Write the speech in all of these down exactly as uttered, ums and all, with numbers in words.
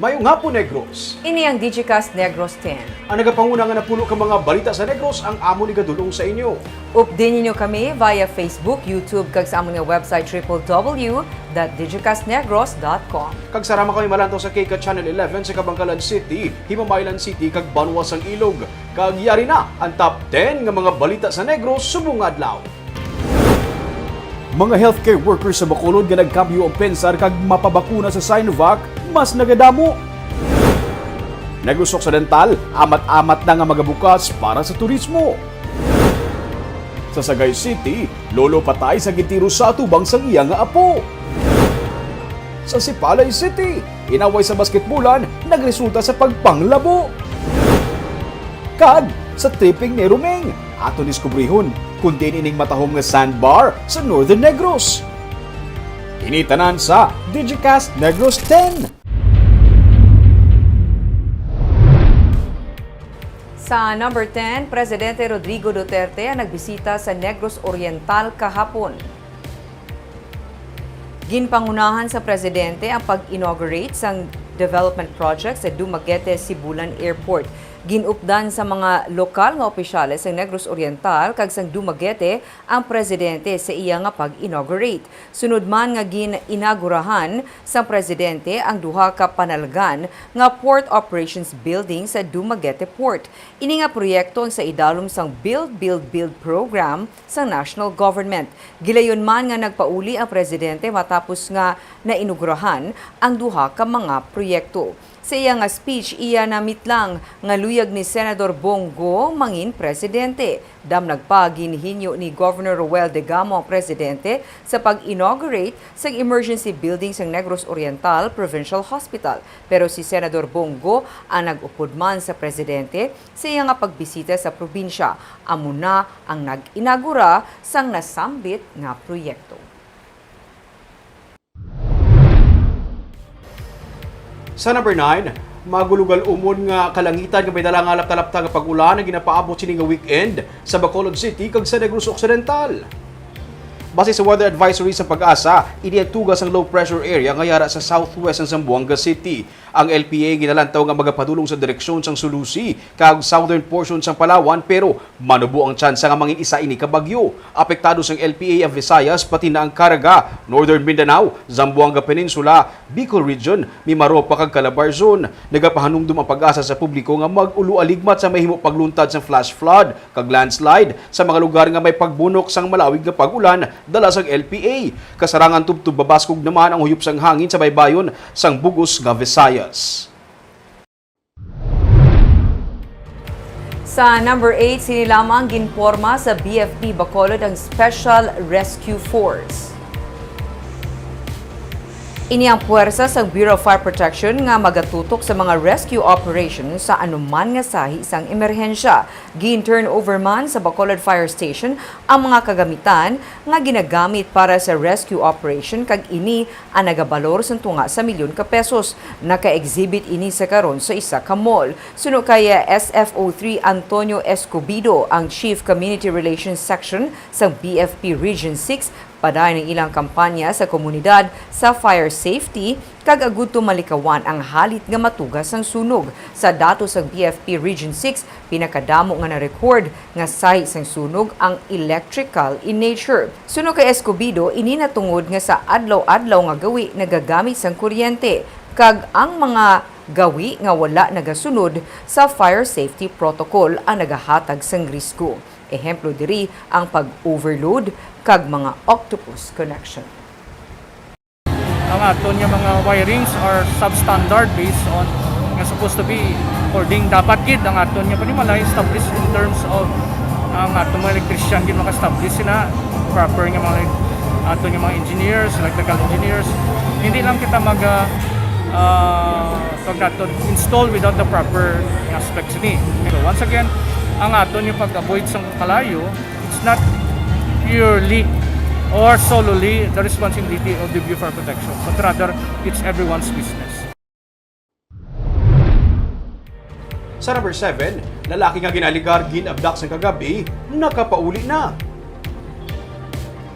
Mayong hapon, Negros. Ini ang Digicast Negros ten. Ang nagapanguna nga napulo ka mga balita sa Negros ang amon igadul-ong sa inyo. Updi ninyo kami via Facebook, YouTube, kag sa amon nga website, triple W dot digicastnegros dot com. Kag sarama kami malantaw sa K C A T Channel eleven sa Kabankalan City, Himamaylan City, kag Banwa sang Ilog. Kag yari na ang top ten nga mga balita sa Negros subong adlaw. Mga healthcare workers sa Bacolod nga nagkambyo ang pensar kag mapabakuna sa Sinovac, mas nagadamo. Negros Occidental, amat-amat na nga magabukas para sa turismo. Sa Sagay City, lolo patay sa gintiro sa atubang sang iya nga apo. Sa Sipalay City, inaway sa basketbulan nagresulta sa pagpanglabo. Kag sa tripping ni Romeng, aton diskubrihon kon diin ining matahom nga sandbar sa Northern Negros. Ini tanan sa Digicast Negros ten. Sa number ten, Presidente Rodrigo Duterte ang nagbisita sa Negros Oriental kahapon. Ginpangunahan sa presidente ang pag-inaugurate sang development project sa Dumaguete Sibulan Airport. Ginupdan sa mga lokal nga opisyales sang Negros Oriental kag sang Dumaguete ang presidente sa iya nga pag-inaugurate. Sunod man nga gin-inagurahan sang presidente ang duha ka panalgan nga Port Operations Building sa Dumaguete Port. Ini nga proyekto ang sa idalom sang Build, Build, Build program sang national government. Gilayon man nga nagpauli ang presidente matapos nga nainugurahan ang duha ka mga proyekto. Sa iya nga speech, iya namitlang nga luyag ni Senador Bong Go mangin presidente. Damnag pa, ginhinyo ni Governor Roel Degamo ang presidente sa pag-inaugurate sang emergency building sang Negros Oriental Provincial Hospital. Pero si Senador Bong Go ang nag-upod man sa presidente sa iya nga pagbisita sa probinsya. Amo na ang nag-inagura sang nasambit nga proyekto. Sa number nine, magulugal umon nga kalangitan nga may dala nga lapta-lapta nga pag-ulan ang ginapaabot sini nga weekend sa Bacolod City kag sa Negros Occidental. Base sa weather advisory sa PAGASA, ini ang tuga sang low pressure area nga yara sa southwest sang Zamboanga City. Ang L P A ginalantaw nga magapadulong sa direksyon sang Sulusi kag southern portion sang Palawan, pero manubo ang tsansa nga mangin isa ini ka bagyo. Apektado sang L P A ang Visayas, pati na ang Caraga, Northern Mindanao, Zamboanga Peninsula, Bicol Region, Mimaropa kag Calabarzon. Nagapahanumdom ang PAGASA sa publiko nga mag-ulo aligmat sa mahimo pagluntad sang flash flood kag landslide sa mga lugar nga may pagbunok sang malawig nga pag-ulan dala sang L P A. Kasarangan tubtob mabaskog naman ang huyop sang hangin sa baybayon sang bug-os nga Visayas. Sa number eight, sini lamang ginporma sa B F P Bacolod ang Special Rescue Force. Ini ang puwersa sang Bureau of Fire Protection nga magatutok sa mga rescue operation sa anuman nga sahi sang emerhensya. Gin-turnover man sa Bacolod Fire Station ang mga kagamitan nga ginagamit para sa rescue operation, kag ini ang nagabalor sang tunga sa milyon ka pesos. Naka-exhibit ini sa karon sa isa ka mall. Suno kay S F O three Antonio Escobido, ang Chief Community Relations Section sang B F P Region six, padayon ang ilang kampanya sa komunidad sa fire safety kag agud to malikawan ang halit nga matuga sang sunog. Sa datos sang B F P Region six, pinakadamo nga na-record nga sahi sang sunog ang electrical in nature. Suno kay Escobido, ini natungod nga sa adlaw-adlaw nga gawi nagagamit sang kuryente, kag ang mga gawi nga wala nagasunod sa fire safety protocol ang nagahatag sang risgo. Ehemplo diri ang pag-overload kag mga octopus connection. Ang aton nga mga wirings are substandard based on nga supposed to be according, dapat gid ang aton nga panimalay established in terms of ang aton mga electrician gid maka-establish sila, proper nga mga aton nga mga engineers, electrical engineers. Hindi lang kita mag, ah, ah, pag naton install without the proper aspects ni. So once again, ang aton yung pag-avoid sa kalayo, it's not purely or solely the responsibility of the Bureau of Fire Protection, but rather it's everyone's business. Sa number seven, lalaki nga ginaligar gin-abduct sang kagabi, nakapauli na.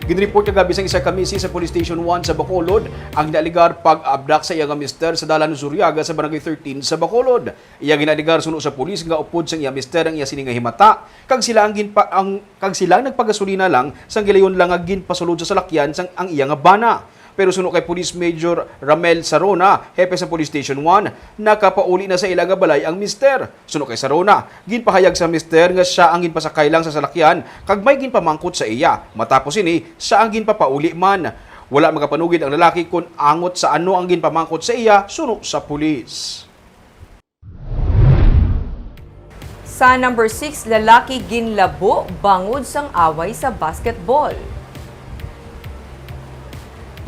Ginreport kagabi sang isa ka misis sa Police Station one sa Bacolod ang ginaalegar pag-abduct sa iya nga mister sa Dalan Zuriaga sa Barangay thirteen sa Bacolod. Iya ginaalegar suno sa pulis nga upod sang iya mister ang iya sini nga himata, kag sila ang ginpa-, ang, kag sila ang nagpagasolina lang sang gilayon lang nga ginpasulod sa salakyan sang ang iya nga bana. Pero suno kay Police Major Ramel Sarona, hepe sa Police Station one, nakapauli na sa ila nga balay ang mister. Suno kay Sarona, ginpahayag sa mister nga sia ang ginpasakay lang sa salakyan kag may ginpamangkot sa iya. Matapos ini, sia ang ginpapauli man. Wala magapanugid ang lalaki kon angot sa ano ang ginpamangkot sa iya suno sa pulis. Sa number six, lalaki ginlabo bangod sang away sa basketball.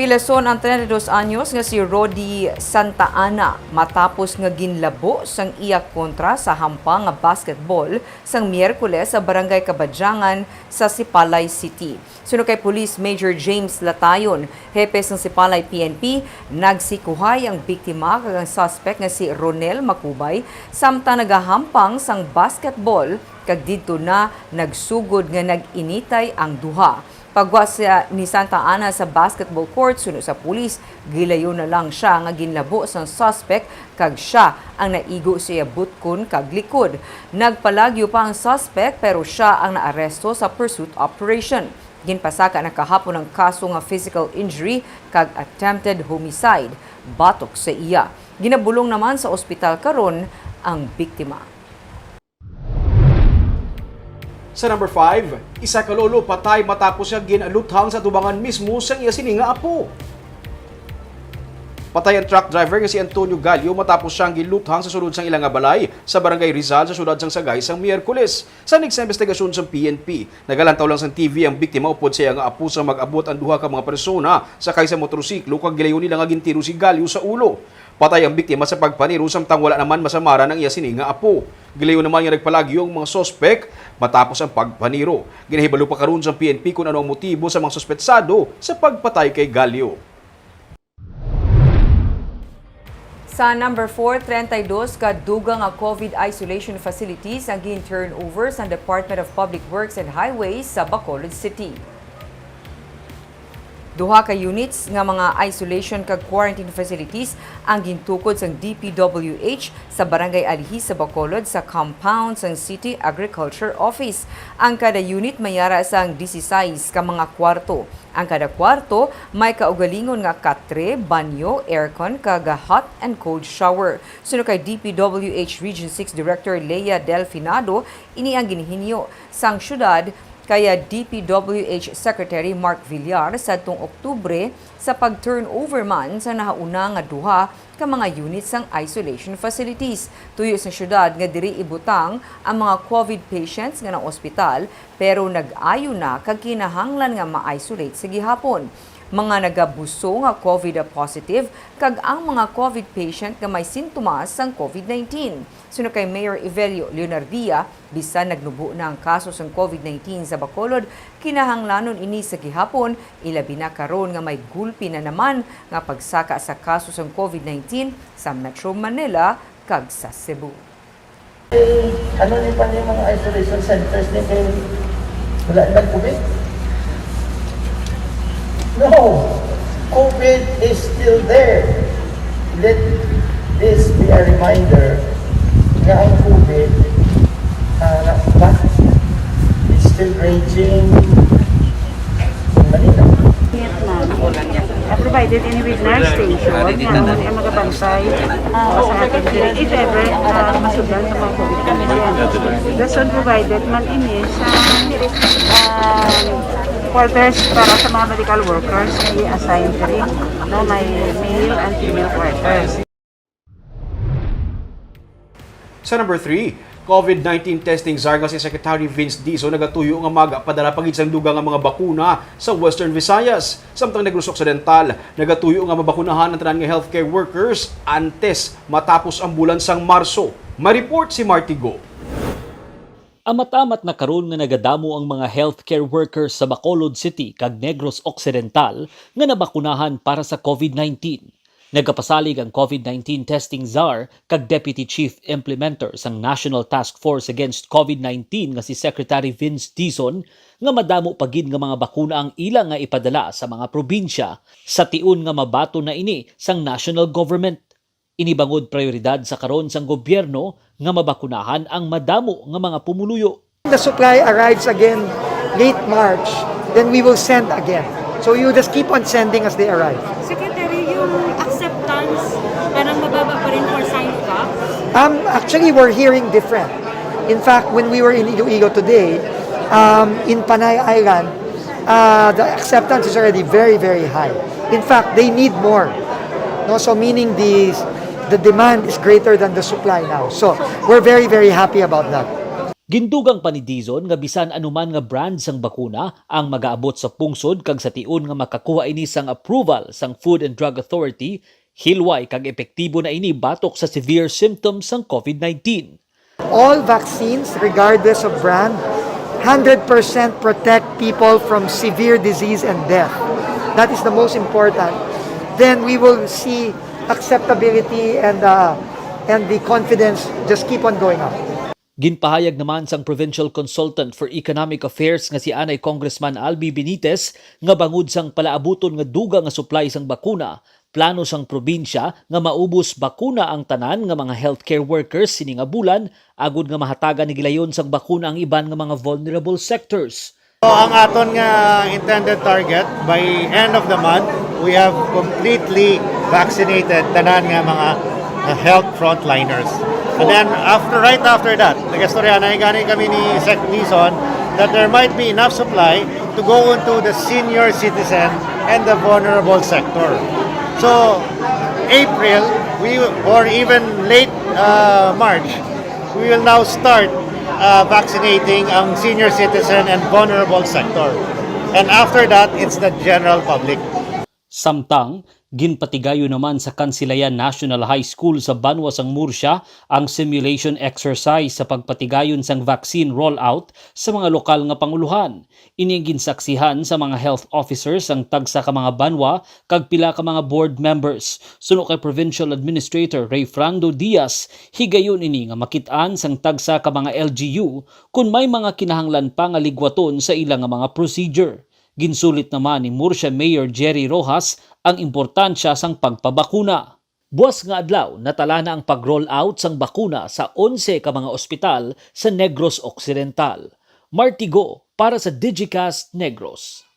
Pilason ang treinta y dos anyos nga si Rody Santa Ana matapos nga ginlabo sang iya kontra sa hampang nga basketball sang Miyerkules sa Barangay Kabadyangan sa Sipalay City. Suno kay Police Major James Latayon, hepe sang Sipalay P N P, nagsikuhay ang biktima kag ang suspect nga si Ronel Makubay samtang nagahampang sang basketball, kag didto na nagsugod nga nag-initay ang duha. Pagwa sa, ni Santa Ana sa basketball court, suno sa pulis, gilayon na lang sia nga ginlabo sang suspect kag sia ang naigo sa iya butkon kag likod. Nagpalagyo pa ang suspect, pero sia ang naaresto sa pursuit operation. Ginpasaka na kahapon ang kaso nga physical injury kag attempted homicide batok sa iya. Ginabulong naman sa ospital karon ang biktima. Sa number five, isa ka lolo patay matapos siya ginluthang sa tubangan mismo sang iya sini nga apo. Patay ang truck driver nga si Antonio Gallo matapos siyang ginluthang sa sulod sang ila nga balay sa Barangay Rizal sa siyudad sang Sagay sang Miyerkules. Sa next sa investigasyon sang P N P, nagalantaw lang sang T V ang biktima upod sa iya nga apo sa mag-abot ang duha ka mga persona sakay sa motorsiklo kag gilayon nila nga gintiro si Gallo sa ulo. Patay ang biktima sa pagpaniro samtang wala naman masamaran ang iya sini nga apo. Gilayon naman nga nagpalagyo ang mga suspek matapos ang pagpaniro. Ginahibalo pa karon sa P N P kon ano ang motibo sa mga suspetsado sa pagpatay kay Gallo. Sa number four, treinta y dos ka dugang nga COVID isolation facilities ang gin-turnover sa Department of Public Works and Highways sa Bacolod City. Duha ka units nga mga isolation kag quarantine facilities ang gintukod sang D P W H sa Barangay Alihis sa Bacolod sa compound sang City Agriculture Office. Ang kada unit may ara sang disisais ka mga kwarto. Ang kada kwarto may kaugalingon nga katre, banyo, aircon, kag hot and cold shower. Suno kay D P W H Region six Director Lea Delfinado, ini ang ginhinyo sang syudad kay D P W H Secretary Mark Villar sadtong Oktubre sa pag-turnover man sa nahauna nga duha ka mga unit sang isolation facilities. Tuyo sa syudad nga diri ibutang ang mga COVID patients nga naospital pero nag-ayo na kag kinahanglan nga ma-isolate sa gihapon. Mga nagabuso nga COVID positive kag ang mga COVID patient nga may sintomas sang COVID nineteen. Suno kay Mayor Evelio Leonardia, bisan nagnubo na ang kaso sang COVID nineteen sa Bacolod, kinahanglanon ini sa gihapon, ilabi na karon nga may gulpi na naman nga pagsaka sa kaso sang COVID nineteen sa Metro Manila kag sa Cebu. Ano ni pa ni mga isolation centers ni kay wala nang COVID? No! COVID is still there. Let this be a reminder nga ang COVID, ah, na-, na-, it's still raging in Manila. Yes, ma'am. Ah, provided ini with nurse station, nga amo ni ang magabantay, ah, sa atin diri, if ever, ah, masugdan sa mga COVID patient. Dason provided man ini sa, ah, quarters para sa mga medical workers nga i-assign diri, no, may male and female quarters. Sa number three, COVID nineteen testing czar nga si Secretary Vince Dizon nagatuyo nga magapadala pa gid sang dugang nga mga bakuna sa Western Visayas. Samtang Negros Occidental, nagatuyo nga mabakunahan ang tanan nga healthcare workers antes matapos ang bulan sang Marso. May report si Marty Go. Amat-amat na karon nga nagadamo ang mga healthcare workers sa Bacolod City kag Negros Occidental nga nabakunahan para sa COVID nineteen. Nagapasalig ang COVID nineteen testing czar kag Deputy Chief Implementer sang National Task Force Against COVID nineteen nga si Secretary Vince Dizon nga madamo pa gid nga mga bakuna ang ila nga ipadala sa mga probinsya, sa tion nga mabaton na ini sang national government. Ini bangod prayoridad sa karon sang gobyerno nga mabakunahan ang madamo nga mga pumuluyo. The supply arrives again late March, then we will send again. So you just keep on sending as they arrive. Secretary, yung acceptance parang mababa pa rin for Sinovac? Um, actually, we're hearing different. In fact, when we were in Iloilo today, um, in Panay Island, uh, the acceptance is already very, very high. In fact, they need more. No, so meaning the the demand is greater than the supply now. So we're very, very happy about that. Gindugang pa ni Dizon nga bisan anuman nga brand sang bakuna ang magaabot sa pungsod kag sa tion nga makakuha ini sang approval sang Food and Drug Authority, hilway kag epektibo na ini batok sa severe symptoms sang COVID nineteen. All vaccines, regardless of brand, hundred percent protect people from severe disease and death. That is the most important. Then we will see acceptability and uh, and the confidence just keep on going up. Ginpahayag naman sang Provincial Consultant for Economic Affairs nga si anay Congressman Albi Benitez nga bangod sang palaabuton nga dugang nga supply sang bakuna, plano sang probinsya nga maubos bakuna ang tanan nga mga healthcare workers sini nga bulan, agod nga mahatagan ni gilayon sang bakuna ang iban nga mga vulnerable sectors. So, ang aton nga intended target, by end of the month, we have completely vaccinated tanan nga mga uh, health frontliners. And then after, right after that, nagastorya na gani kami ni Sec Dizon that there might be enough supply to go into the senior citizen and the vulnerable sector. So, April, we or even late uh, March, we will now start uh, vaccinating ang senior citizen and vulnerable sector. And after that, it's the general public. Samtang, ginpatigayon naman sa Kansilayan National High School sa banwa sang Murcia ang simulation exercise sa pagpatigayon sang vaccine rollout sa mga lokal nga panguluhan. Ini ang ginsaksihan sa mga health officers sang tagsa ka mga banwa kag pila ka mga board members. Suno kay Provincial Administrator Rayfrando Diaz, higayon ini nga makit-an sang tagsa ka mga L G U kon may mga kinahanglan pa nga ligwaton sa ila nga mga procedure. Ginsulit naman ni Murcia Mayor Jerry Rojas ang importansya sang pagpabakuna. Buas nga adlaw, natala na ang pag-roll out sang bakuna sa onse ka mga ospital sa Negros Occidental. Martigo para sa Digicast Negros.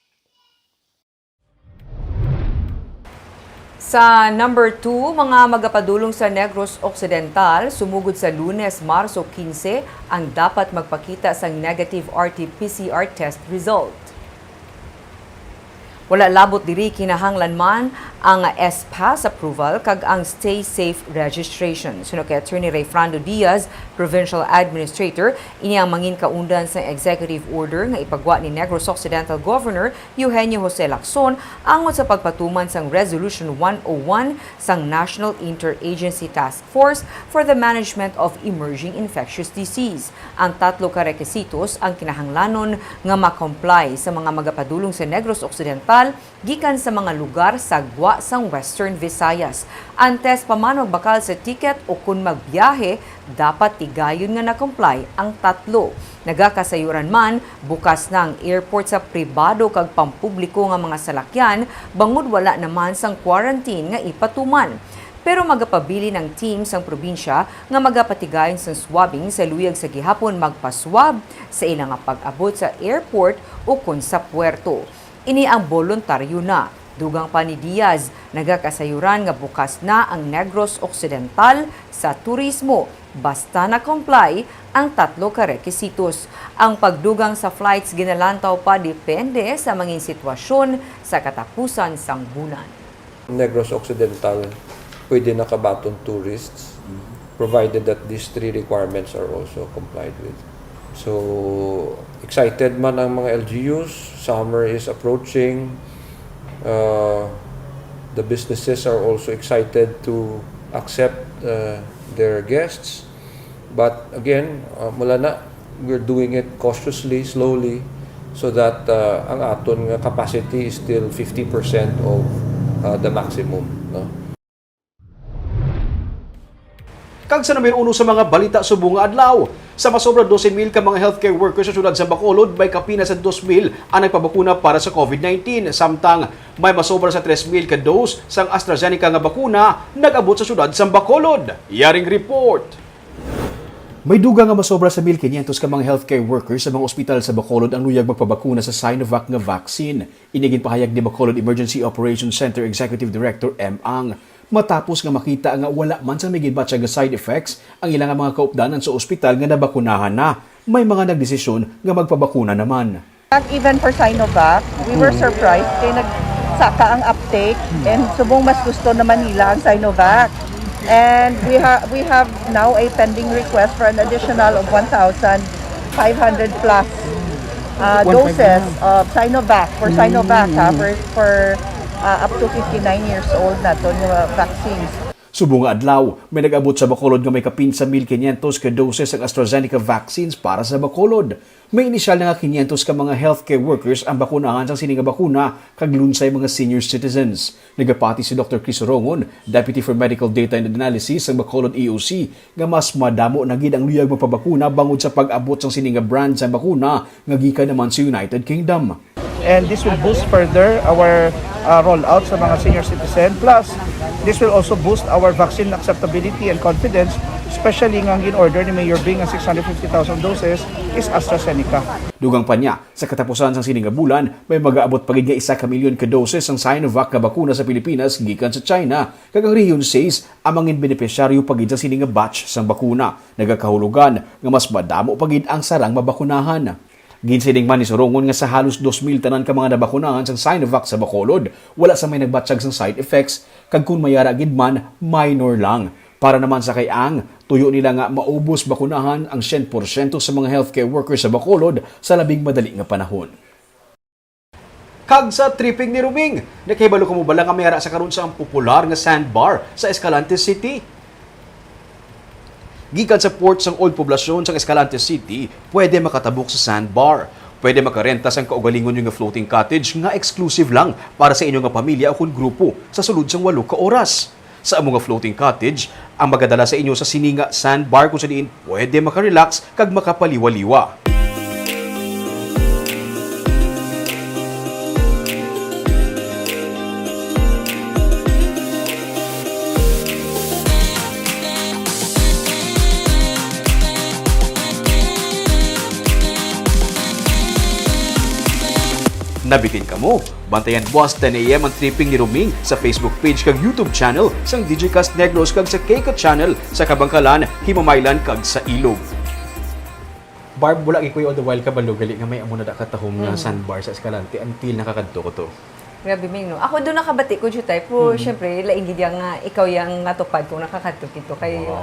Sa number two, mga magapadulong sa Negros Occidental, sumugod sa Lunes, Marso quince, ang dapat magpakita sang negative R T P C R test result. Wala labot diri, kinahanglan man ang S-PASS approval kag ang Stay Safe registration. Suno kay Attorney Rayfrando Diaz, Provincial Administrator, ini ang mangin kaundan sang executive order nga ipagwa ni Negros Occidental Governor Eugenio Jose Lacson angot sa pagpatuman sang Resolution one oh one sang National Interagency Task Force for the Management of Emerging Infectious Disease. Ang tatlo ka requisitos ang kinahanglanon nga ma-comply sa mga magapadulong sa Negros Occidental gikan sa mga lugar sa gwa sang Western Visayas. Antes pa man magbakal sa ticket o kon magbiyahe, dapat tigayon nga na-comply ang tatlo. Nagakasayuran man, bukas na ang airport sa pribado kag pampubliko nga mga salakyan bangod wala naman sang quarantine nga ipatuman. Pero magapabilin ang team sang probinsya nga magapatigayon sang swabbing sa luyag sa gihapon magpa-swab sa ila nga pag-abot sa airport o kon sa puerto. Ini ang boluntaryo na. Dugang pa ni Diaz, nagakasayuran nga bukas na ang Negros Occidental sa turismo basta na-comply ang tatlo ka requisitos. Ang pagdugang sa flights ginalantaw pa depende sa mangin sitwasyon sa katapusan sang bulan. Negros Occidental, pwede na kabaton tourists, provided that these three requirements are also complied with. So, excited man ang mga L G Us, summer is approaching, uh, the businesses are also excited to accept uh, their guests. But again, uh, mula na, we're doing it cautiously, slowly, so that uh, ang aton nga capacity is still fifty percent of uh, the maximum. No? Kag sa numero uno sa mga balita subong nga adlaw, sa masobra dose mil ka mga healthcare workers sa siyudad sa Bacolod, may kapin na sa dos mil ang nagpabakuna para sa COVID nineteen, samtang may masobra sa tres mil ka dose sang AstraZeneca nga bakuna nag-abot sa siyudad sa Bacolod. Yaring report. May dugang nga masobra sa mil kinyentos ka mga healthcare workers sa mga ospital sa Bacolod ang luyag magpabakuna sa Sinovac nga vaccine. Ini ginpahayag ni Bacolod Emergency Operations Center Executive Director M. Ang, matapos nga makita nga wala man sang may ginbatyag nga side effects ang ila nga mga kaupdanan sa ospital nga nabakunahan na. May mga nagdesisyon nga magpabakuna naman. Not even for Sinovac, we were surprised kay nagsaka ang uptake and subong mas gusto naman nila ang Sinovac. And we ha-, we have now a pending request for an additional of one thousand five hundred plus uh, doses of Sinovac, for Sinovac, ha, for, for uh, up to fifty-nine years old na to, yung uh, vaccines. Subong nga adlaw, may nag-abot sa Bacolod nga may kapin sa mil kinyentos ka doses ang AstraZeneca vaccines para sa Bacolod. May inisyal na nga kinyentos ka mga healthcare workers ang bakunahan sang sini nga bakuna, kag lunsay mga senior citizens. Nagapati si Doctor Chris Rongon, Deputy for Medical Data and Analysis sang Bacolod E O C, nga mas madamo na gid ang luyag magpabakuna bangod sa pag-abot sang sini nga brand sang bakuna nga gikan naman sa United Kingdom. And this will boost further our uh, rollout sa mga senior citizen. Plus, this will also boost our vaccine acceptability and confidence, especially nga ang in-order ni Mayor Bing nga six hundred fifty thousand doses is AstraZeneca. Dugang pa niya, sa katapusan sang sini nga bulan, may magaabot pa gid nga isa ka milyon ka doses sang Sinovac nga bakuna sa Pilipinas gikan sa China, kag ang Rehiyon Six ang mangin benepisyaryo pa gid sa sini nga batch sang bakuna. Nagakahulogan nga mas madamo pa gid ang sarang mabakunahan. Ginsiling man ni Sorongon nga sa halos dos mil tanan ka mga nabakunahan sang Sinovac sa Bacolod, wala sang may nagbatyag sang side effects, kag kon may ara gid man, minor lang. Para naman sa kay Ang, tuyo nila nga maubos bakunahan ang syen porsyento sa mga healthcare workers sa Bacolod sa labing madali nga panahon. Kag sa tripping ni Ruming, nakahibalo kamo bala nga may ara sa karon sa ang popular nga sandbar sa Escalante City? Gikan sa port sang old poblasyon sang Escalante City, pwede makatabok sa sandbar. Pwede makarenta sang kaugalingon nyo nga floating cottage nga exclusive lang para sa inyo nga pamilya o kon grupo sa sulod sang walo ka oras. Sa amo nga floating cottage, ang magadala sa inyo sa sini nga sandbar kung sa diin pwede makarelax kag makapaliwaliwa. Nabitin kamo? Bantayan buas ten A M ang tripping ni Roming sa Facebook page kag YouTube channel sang D J Cast Negros kag sa Keiko channel sa Kabangkalan, Himamaylan kag sa Ilog. Barb, wala gid ko all the while kabalo gali nga may amo na da katahom nga Mm. sandbar sa Escalante until nakakadto ko to. Grabe, Ming, no? Ako doon nakabati ko, Jutay, pero Mm. syempre, lain gid yang, ah, ikaw yang natupad kung nakakadto kito kay Wow.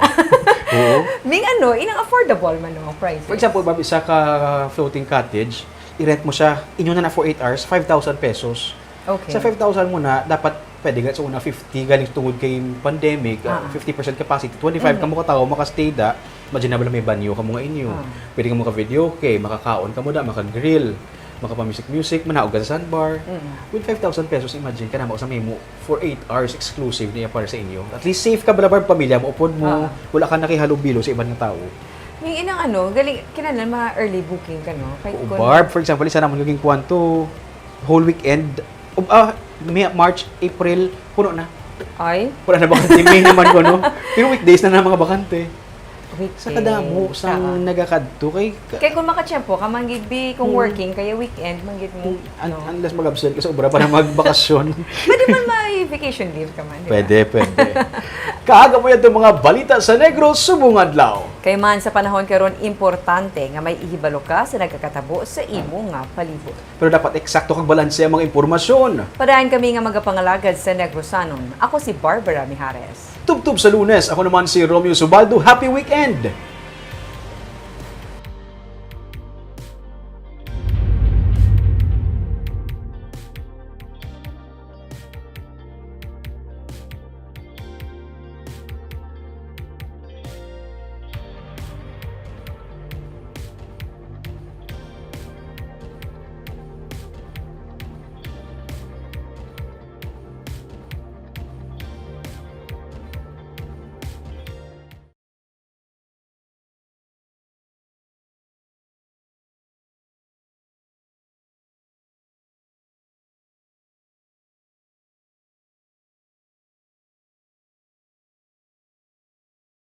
Oo. Ming, ano, inang affordable man, no, prices? For example, Barb, isa ka floating cottage, i-rent mo siya, inyo na na for eight hours, five thousand pesos. Okay. Sa five thousand mo na, dapat pwede nga sa una fifty, galing tungod kay pandemic, ah, Ah. fifty percent capacity, twenty-five Mm. kamo ka tawo, makastay da, imagine na bala may banyo kamo nga inyo. Ah. Pwede kamo ka-videoke, makakaon kamo da, maka-grill, makapamusic-music, manaog ka sa sandbar. Mm. With five thousand pesos, imagine ka na mo sa may mo for eight hours exclusive niya para sa inyo. At least safe ka bala, Barb, pamilya mo, upod mo, Ah. wala ka nakihalubilo sa iban nga tawo. Yung inang ano, galing, kinahanglan mga early booking ka, no? Kay Oo, kun Barb, for example, isa naman kaging kwanto, whole weekend, um, ah, May, March, April, puno na. Ay? Wala na bakante, May naman ko, no? Pero weekdays na na mga bakante. Weekdays. Sa kadamo, sang Ah. nagakadto, kay ka- Kay kung makatiyempo ka, man gid bi, kung Hmm. working, kaya weekend, man gid mo, Un-, no? unless mag-absent ka sa obra para magbakasyon. Pwede man may vacation leave ka man, di ba? Pwede, pwede. Kaaga mo yan itong mga balita sa Negros subong adlaw. Kay man sa panahon karon, importante nga may ihibalo ka sa nagakatabo sa imo nga palibot. Pero dapat eksakto kag balanse ang mga impormasyon. Padayon kami nga magapangalagad sa Negrosanon. Ako si Barbara Mijares. Tubtob sa Lunes, ako naman si Romeo Subaldo. Happy weekend!